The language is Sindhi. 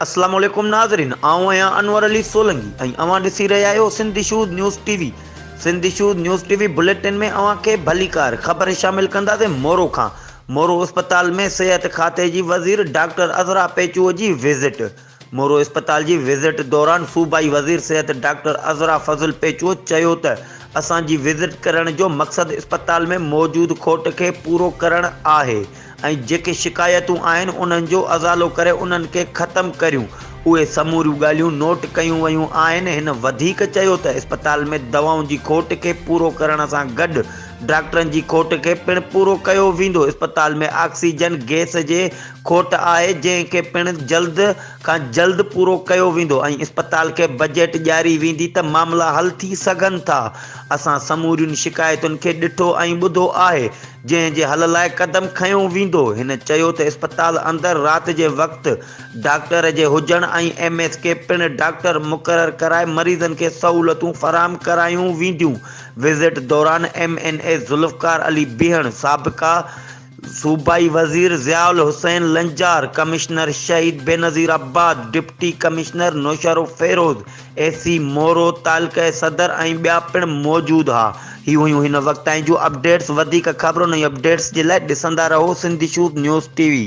اسلام عليڪم ناظرين آئون آهيان انور علي سولنگي ۽ اوهان ڏسي رهيا آهيو Sindh issues news T V Sindh issues news T V bulletin ۾ اوهان کي ڀليڪار خبر شامل ڪنداسين مورو کان مورو اسپتال ۾ صحت کاتي جي وزير ڊاڪٽر عذرا پيچوهو جي وزٽ مورو اسپتال جي وزٽ دوران صوبائي وزير صحت ڊاڪٽر عذرا فضل پيچوهو چيو ته اسان جي وزٽ ڪرڻ جو مقصد اسپتال ۾ موجود کوٽ کي پورو ڪرڻ آهي ۽ جيڪي شڪايتون آهن انهن جو ازالو ڪري انهن کي ختم ڪريون، اهي سموريون ڳالهيون نوٽ ڪيون ويون آهن، هن وڌيڪ چيو ته اسپتال ۾ دوائن جي کوٽ کي پورو ڪرڻ سان گڏ ڊاڪٽرن جي کوٽ کي پڻ پورو ڪيو ويندو، اسپتال ۾ آڪسيجن گئس جي کوٽ آهي جنهن کي پڻ جلد کان جلد پورو ڪيو ويندو ۽ اسپتال کي بجيٽ ڏياري ويندي ته معاملا حل ٿي سگهن ٿا، اسان سمورين شڪايتن کي ڏٺو ۽ ٻڌو آهي. جنهن جي حل لاء قدم کنيو ويندو. هن چيو ته اسپتال اندر رات جي وقت ڊاڪٽر جي هجڻ ۽ ايم ايس کي پڻ ڊاڪٽر مقرر ڪرائي مريضن کي سهولتون فراهم ڪرايون وينديون. وزٽ دوران M N A Zulfiqar Ali Behan, سابقه صوبائي وزير Zia ul Hussain Lanjar, commissioner Shaheed Benazirabad, deputy commissioner Naushahro Feroze, A C Moro, تعلقه صدر ۽ ٻيا پڻ موجود ها. هي هيون هن وقت تائين جون اپڊيٽس وڌيڪ خبرن ۽ اپڊيٽس جي لاء ڏسندا رهو Sindh issues news T V.